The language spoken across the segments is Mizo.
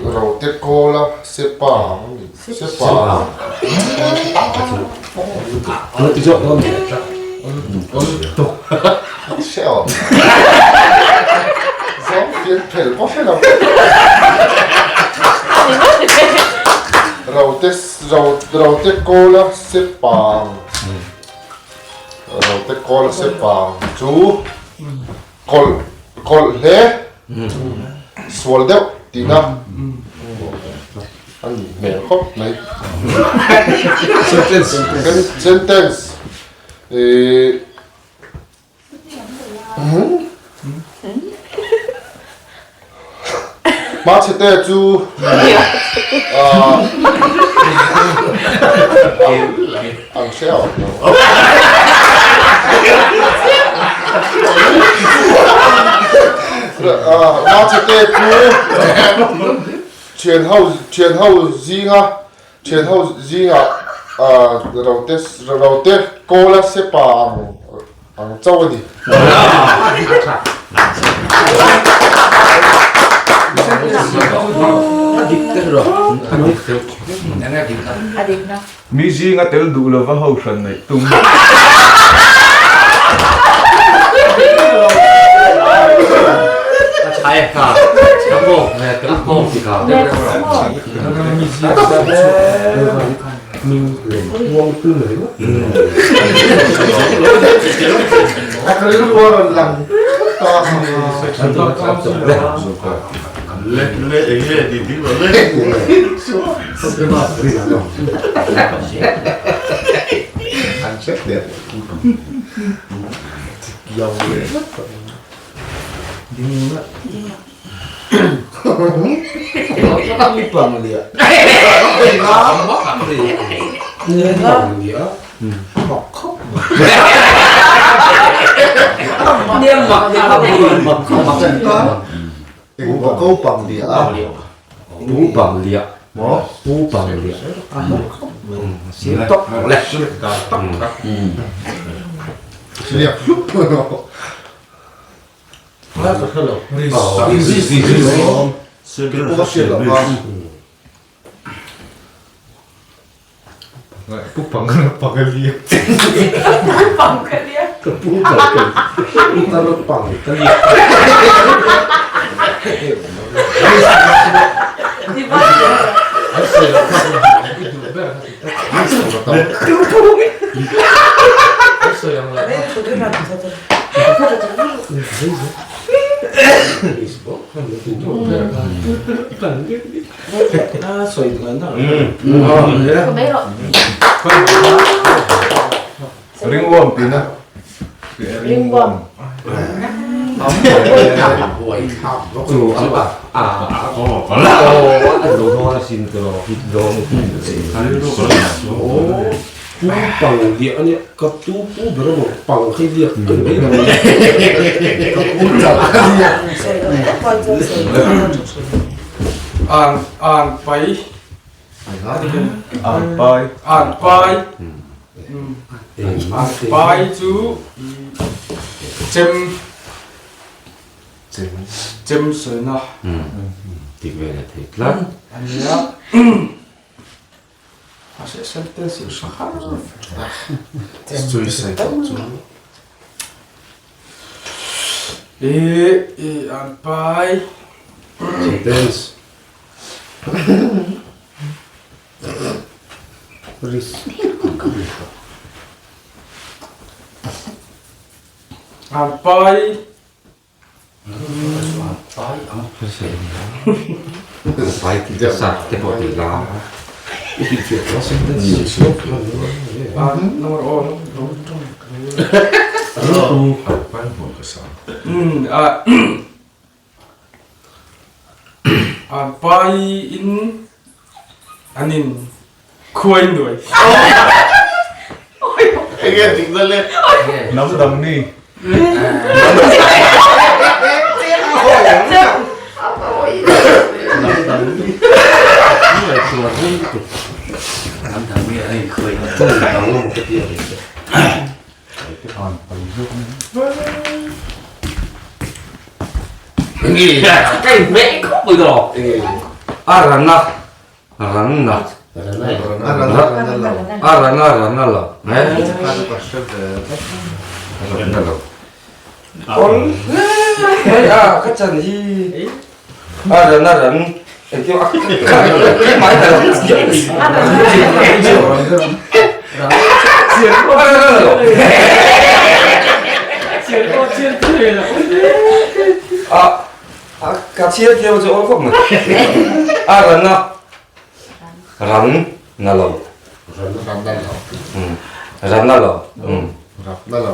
Rote kawla sepa ang ani sepa Rote rote kawla sepa ang rote kawla sepa ang chu Kawlh kawlh hle sual deuh tihna a nih hmel khawp mai. Sentence sentence ih Hmachhe te chu ah ang hre awm lo. Hmachhe te chu thian ho thian ho zinga thian ho zinga ah rote rote kawla sepa ang ang chauh a ni. Mi zinga tel duh lova ho hran neih tum. Ringworm tihna. Ringworm. An an pai An pai. An pai An pai chu chem chem sawina Tik vel a thei tlat. A nia. A se sentence i hra har. Suicide chu. E e an pai. Sentence. An pai. Pai ti te sa te pawh ti la. An number on. A an pai in an in khuai nuai. Enge dik na le. Hnam dang ni. A ran a ran na a ran a ran a lo ran a lo a ka chan hi a ran a ran Ka chhiar thiam chu awl khawp mai. A ran a ran na lo. Ran na lo. Ran na lo. Ran na lo.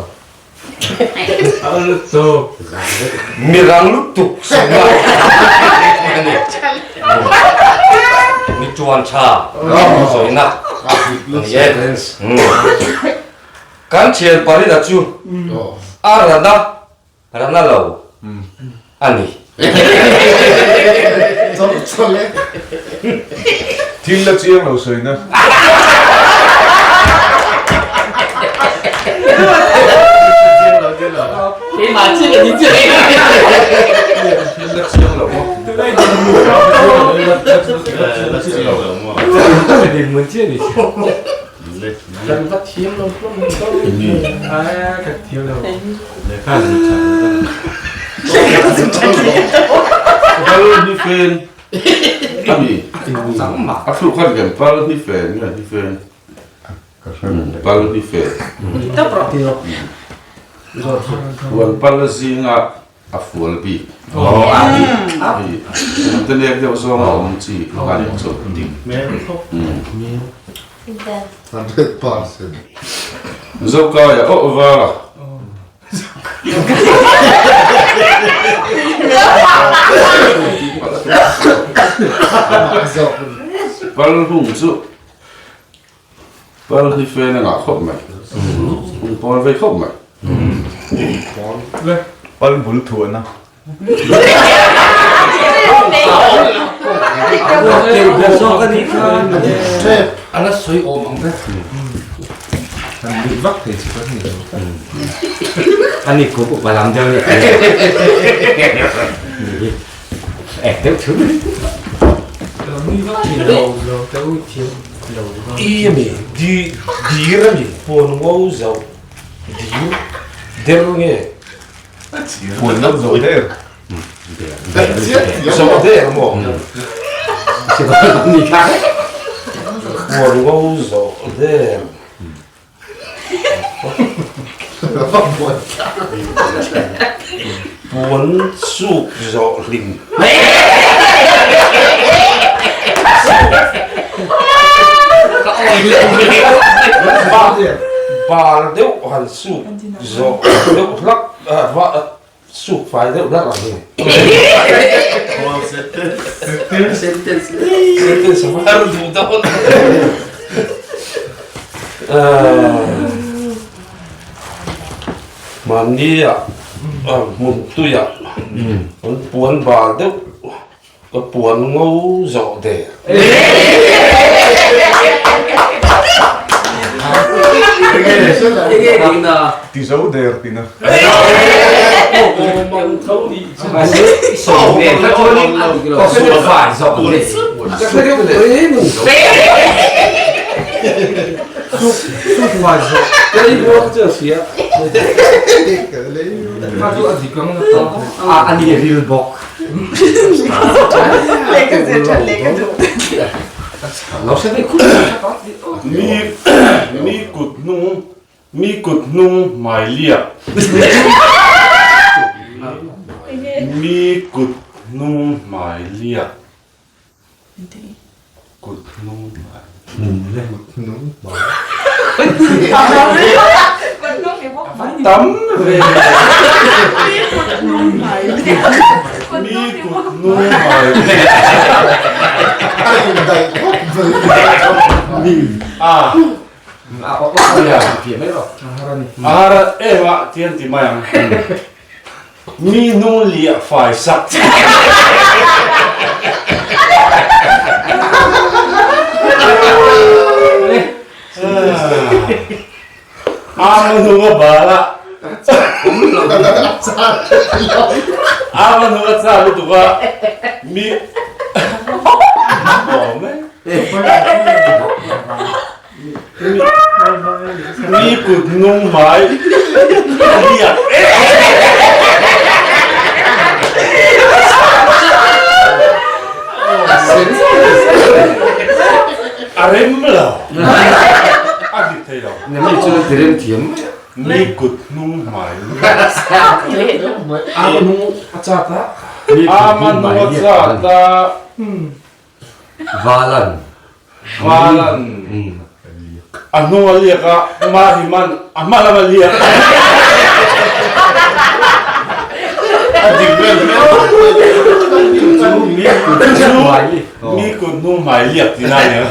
Mi rang lutuk sawmna a ni. Mi tuan tha sawina a ni e. Kan thian parina chu a ran a ran a lo a ni. Thil la chiang lo sawina. Pal hi fen a ni. A thluk khan kan pal hi fen nge hi fen. Pal hi fen. Huan pal zinga a fual bik. Te nek deuh zawng a awm chi a ni chu. 100%. Zokaia aw vala. Pal hung chu pal hi fen a ngah khawp mai. Hung pawl vei khawp mai. Pal bul thuahna. Ani ko upa lam deuh ni. Ek deuh thu. I ami di dir ami puan ngo zo dir der nge Puan lo zo der. Zo der maw? Puan ngo zo der. Puan suk zawh hlim. Bal deuh han suk zawh deuh hlak suk fai deuh hlak ang hi. Sentence sentence har duh dawn. Mahnia hmun tuiah an puan bal deuh ka puan ngo zawh der. Ti zo der tina. Mi kut hnung Mi kut hnung hmai liak. Mi kut hnung hmai liak. Kut hnung hmai. Tam ve. Mi kut hnung hmai liak. A. Ara em a tian ti mai ang. Mi hnung liah fai sak. Ama hnunga bal a. Ama hnunga char lutuk a mi awm e. Mi kut hnung hmai liak A rem lo. A dik thei lo. Mi chu ti rem thiam mai a. Mi kut hnung hmai. Ama hnung a chat a. Ama hnung a chat a. Valan. Valan. A hnung a liak a, Mahiman a hma lam a liak. A dik vel hmel. Mi kut hnung hmai liak tih na nia.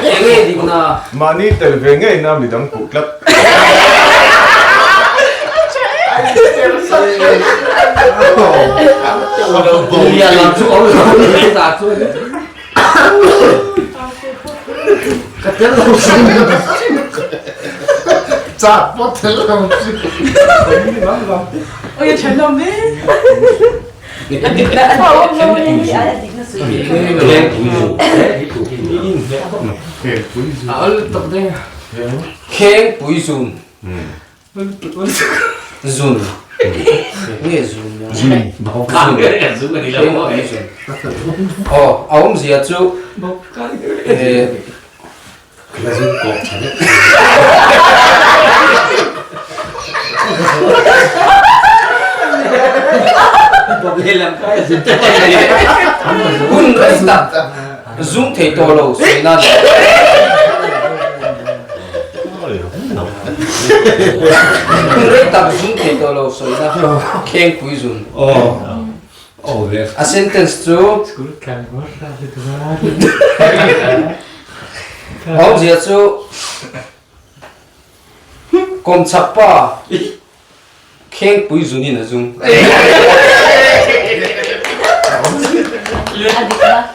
Enge dikna? Mahni tel ve ngei na midang puh tlat. Kheng pui zun. Zun. Nge zun nia? Zun. Zun. Kheng pui zun. Aw, a awmzia chu eh zun kawk tha deuh. Hun rei tak zung thei tawh lo sawi nan. Rei tak zung thei tawh lo sawina Khengpui zun. A sentence chu awmzia chu Kawmchhak pa Khengpui zunin a zung.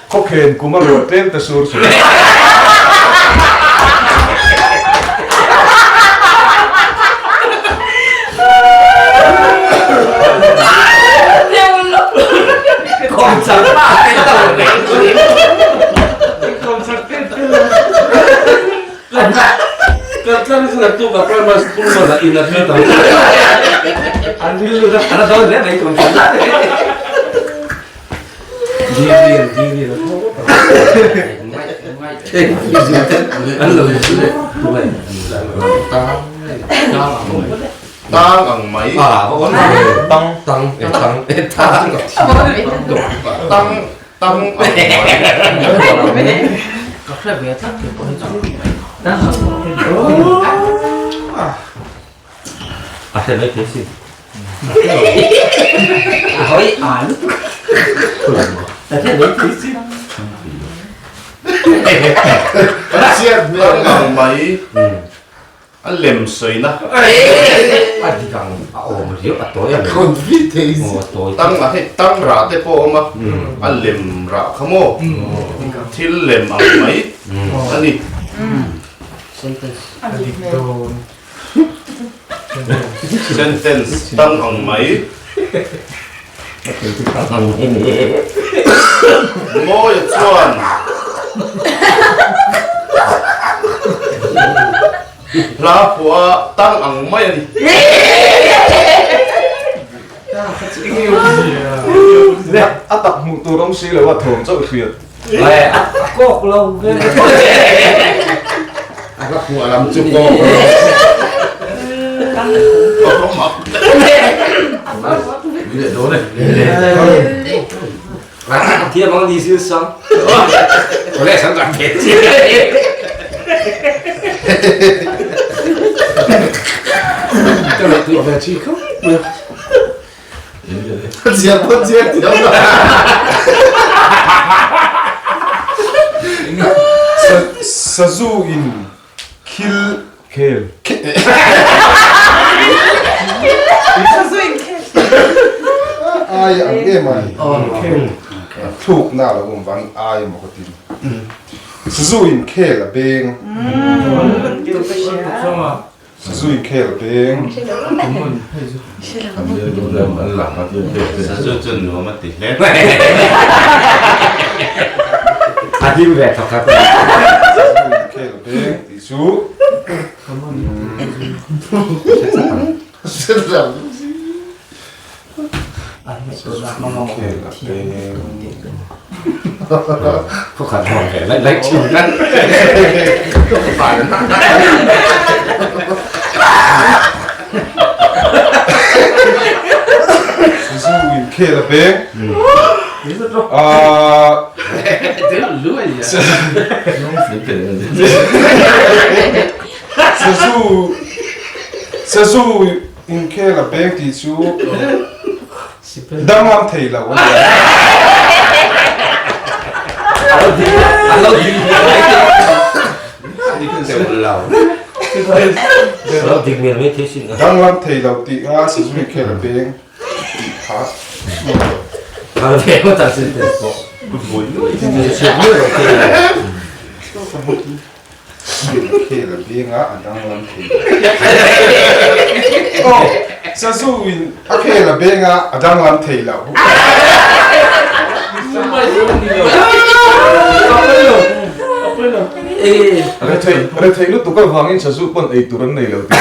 Khawkhen kum a ruah tlem ta sur sur. Kan tlang chu ka primary school man ah in a hre ta. An rilru kha a dawn hle mai kum khat. Dirian dirian a tho ngawt ang. An lo zu leh tuai. Tang ang mai. Tang tang tang tang tang Tang ang mai. Ka hre ve tlat ke pawh hi chu. A hre mai thei sin. A hawi a lutuk. A hre mai thei sin. Tang ang mai. A lem sawina. A dik ang a awm riau a tawi ang. Aw a tawi. Tang a hei tang rah te pawh a awm a, a lem rah kha maw thil lem ang mai a ni. Sentence. A dik dawn. Sentence tang ang mai. Mawia chuan hla phuah tang ang mai a ni. A tak hmuh tur awm si lo a thawm chauh hriat. A kawk lo ve. A hla phuah lam chu kawk lo. Thiam ang ni sil sang. Ole sang kan phe chi. Cái này tụi về chi không? Chiang pawh chiang thiam lo. Sazu in khil khel. Sazu in khel. Ai ang em a ni. A thlukna a lo awm vangin ai emaw ka ti. Sazu in khel a beng. Sazu in khel a beng. Sazu chu nuam a ti hle. A hlim ve thawk kha. Sazu in khel a beng tih chu. Sazu in khel a peng Sazu Sazu inkhel a peng tih chu danglam thei lo a ni a. Danglam thei lo tih kha Sazu inkhel a peng tih kha. Khel a beng a, a danglam thei lo. Aw, Sazu in a khel a beng a, a danglam thei lo. Rethei lutuk avangin Sazu pawn ei tur an nei lo tih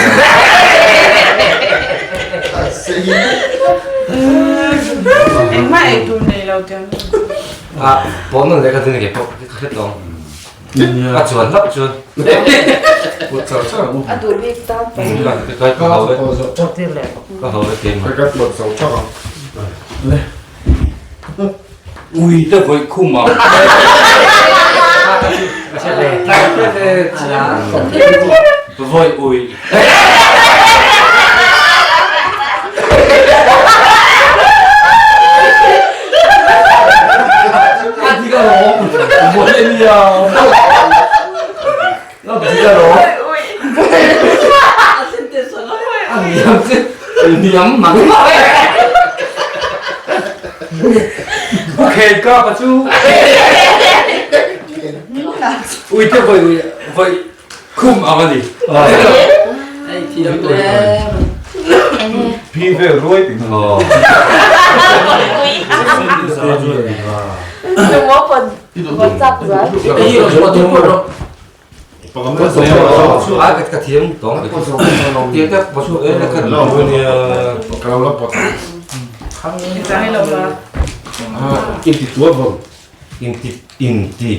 Engmah ei tur nei lo tih an A, pawn an lehkha chu ni kei pawh ka hre tawh. A chuan hlauh chuan. Pawt char char ang u. A duh bik ta. Ka hau e. Ka hau e keimah. Ka pawt zo thak ang. Le. Ui te vawi khum ang. Vawi ui. Ui te vawi vawi khum ang a ni. Phi vel ruai tih na. Ka thiam tawng tia te pachu e la khat Ka lo la pawt. Inti tua vawng. Inti inti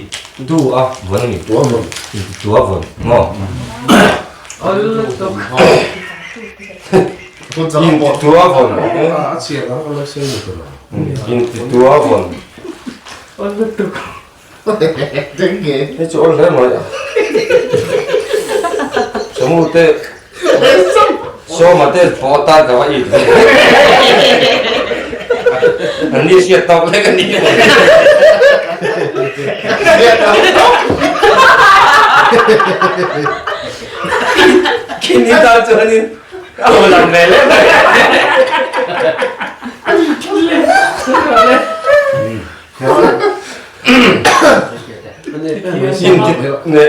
tu a vawn a ni. Tua vawng. Inti tua vawn maw? Inti tua vawn. Inti tua vawn. Hei chu awl hle mai a. Samu te Sawma te pawh tan ka va it ve. An ni hriat tawk lek a ni. Khini tan chuanin a lo lang ve leh mai.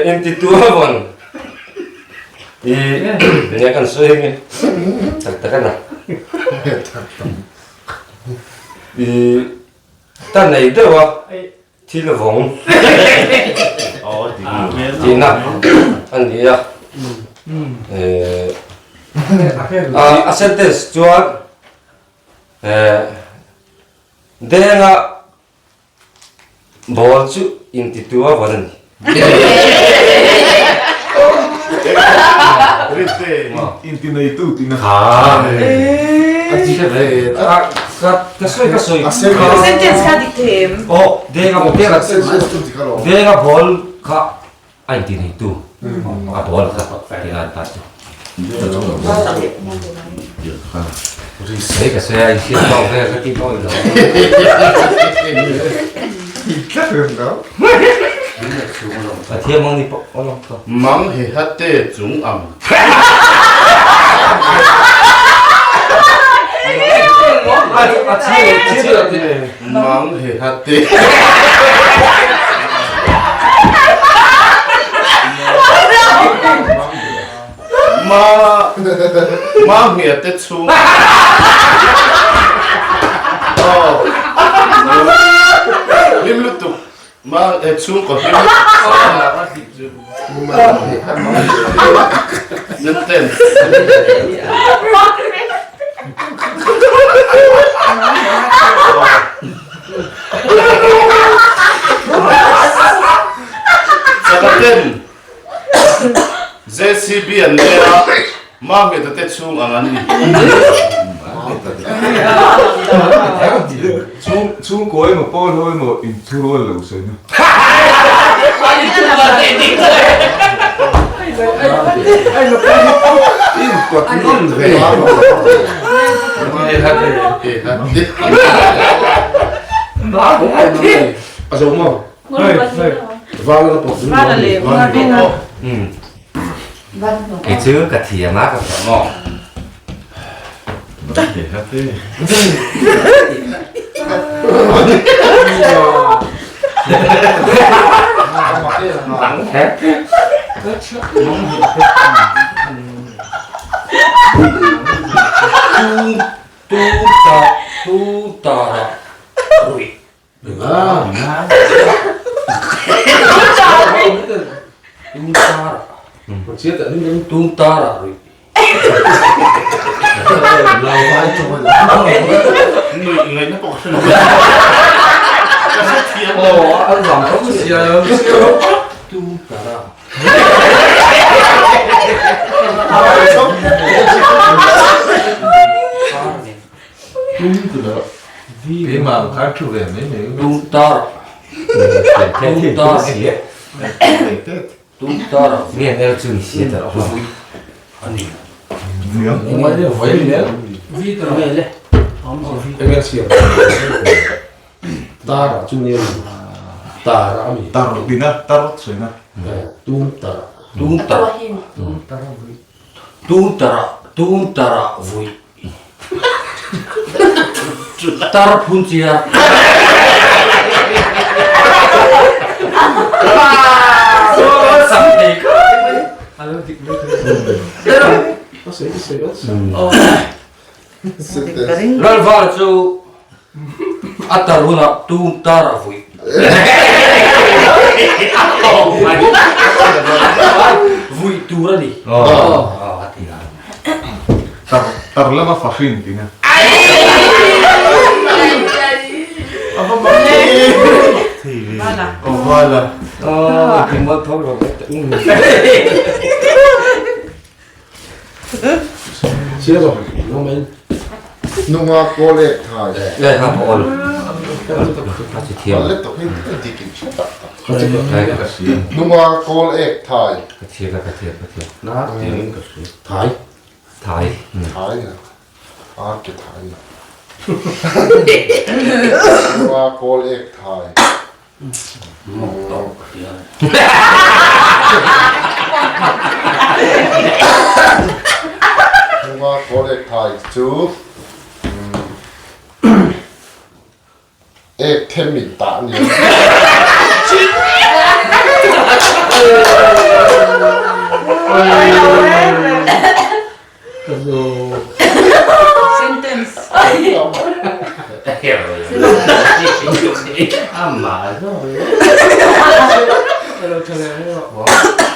Inti tua vawn i nia kan sawi nge tak tak ana i ta nei deuh a thil vawng tihna a ni a a sentence chuan Denga ball chu intitu a vawn a ni. Inti neitu tihna. Ka sawi ka sawi. Sentence kha dik thei em? Aw, denga denga denga ball kha a inti neitu a ball kha tihna a ta chu. Hei ka sawi a inhriat tawk vel ka ti mawi lo. Pathian mang ni pawh awm ang tawh. Mang he ha te chung ang. Mang he ha te. Ma ma hmia te chhung. Aw. Hlim lutuk. Ma he chhungkaw hlim Sentence. Sakaten JCB an nei a, Mahmeta te chhung ang an ni. Chhungkaw emaw pawl ho emaw inthurual lo sawi na. Kei chu ka thiam a ka thiam maw? Tu ta tu ta ra rui. Tung ta ra rui. Ngaihna pawh ka hre lo. Ka hre thiam lo. Aw, an vang tho sia. Tung ta ra. Keimah khan thu ve mai mai. Tung ta ra. Tung ta ra. Tung ta ra. Nge nel chu ni sia ta ra. Ani. Tara chu nia Tara ami. Tar dina tar sawi na. Tung tara. Tung tara. Tung tara. Tung tara vui. Tar phun chia. Lalval chu a tar hunah tung tar a vui. Vui tur a ni. Tar lama fahrin tih na. Nunga kawl ek thai. Nunga kawl ek thai. Thai. Thai. Thai. Ar ke thai. Nunga kawl ek thai. Nunga kawl ek thai chu ek them min ta ni. Sentence.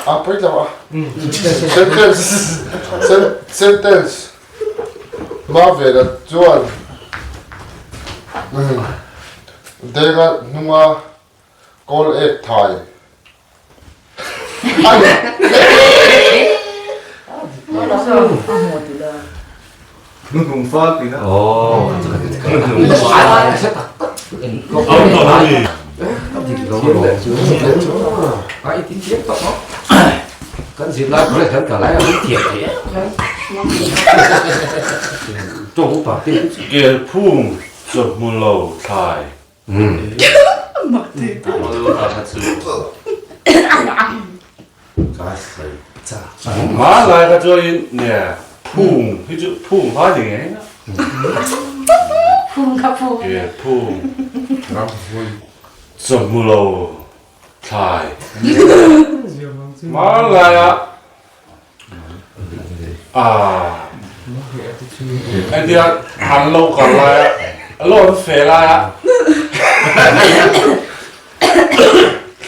A pui lo a. Sentence. Sentence. Ma ve la chuan Denga hnunga kawl ek thai. Hnuhnung fal tih na. Kan zir lai college kan kal lai a min thiam thei em tawng upa te Kelphung chawhmu lo thlai. Ma lai kha chuan in nge phung hi chu phung hma ni ngei na. Phung kha phung. Kel phung. Chawhmu lo thlai. Hmanlaia ah hetia an lo kal laia lo an fe laia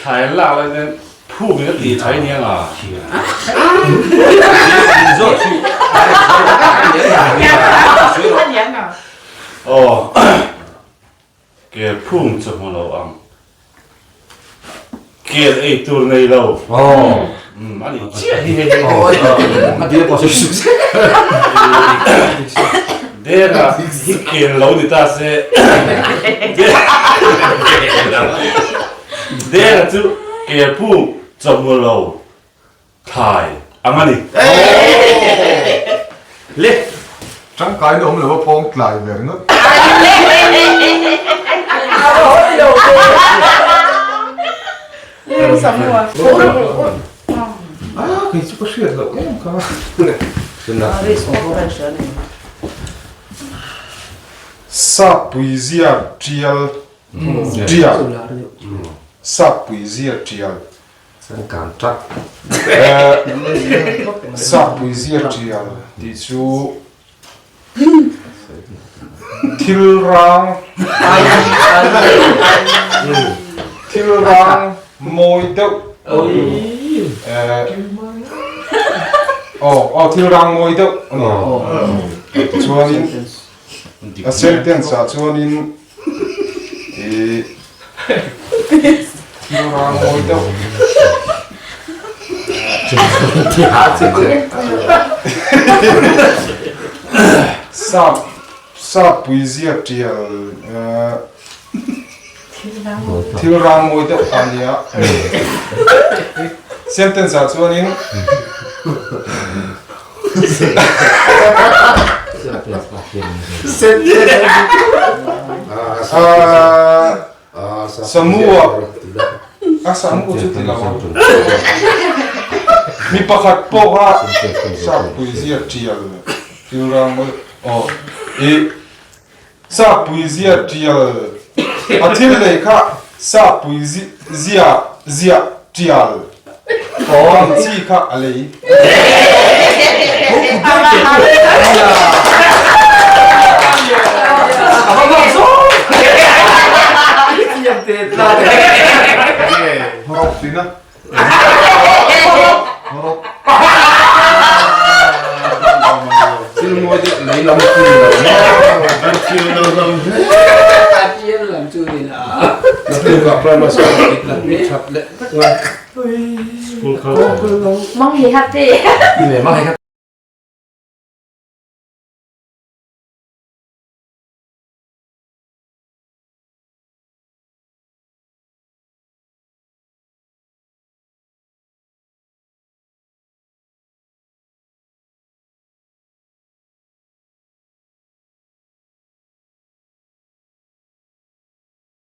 thlai an lak lai hian phung in a tih thlai nia nga. Aw. Kel phung chu hmu lo ang. Kel ei tur nei lo. Umm a ni chiah hi hei hei. Denga hi kel lo ni ta se. Denga chu kel phung chaw hmu lo thlai ang a ni. Le! Tangkai na awm lo a pawng tlai ve ringawt. Ah, kei chu ka hriat loh em kha. Sap puizia tial tial sap puizia tial Changkang tak. Sap puizia tial tih chu thil rang thil rang mawi deuh aw aw thil rang mawi deuh a ni chuanin a sentence ah chuanin Ih thil rang mawi deuh. Sap sap puizia tial thil rang mawi deuh a nia. Sentence ah chuanin Samua a samu chu ti lo ang mi pakhat pawh kha Sapui zia tial thil rang mawi aw ih Sapui zia tial a thil lei kha Sapui zia ziah tial ang chi kha a lei. Hawrawp tina. Hawrawp. Thil mawi deuh lei lam chu ni lo maw? Thil lo lam hle. A tial lam chu ni la. Naktuk ah primary school ah kan mi that leh vek ngai. School kal Mang hi happy. Mang hi happy.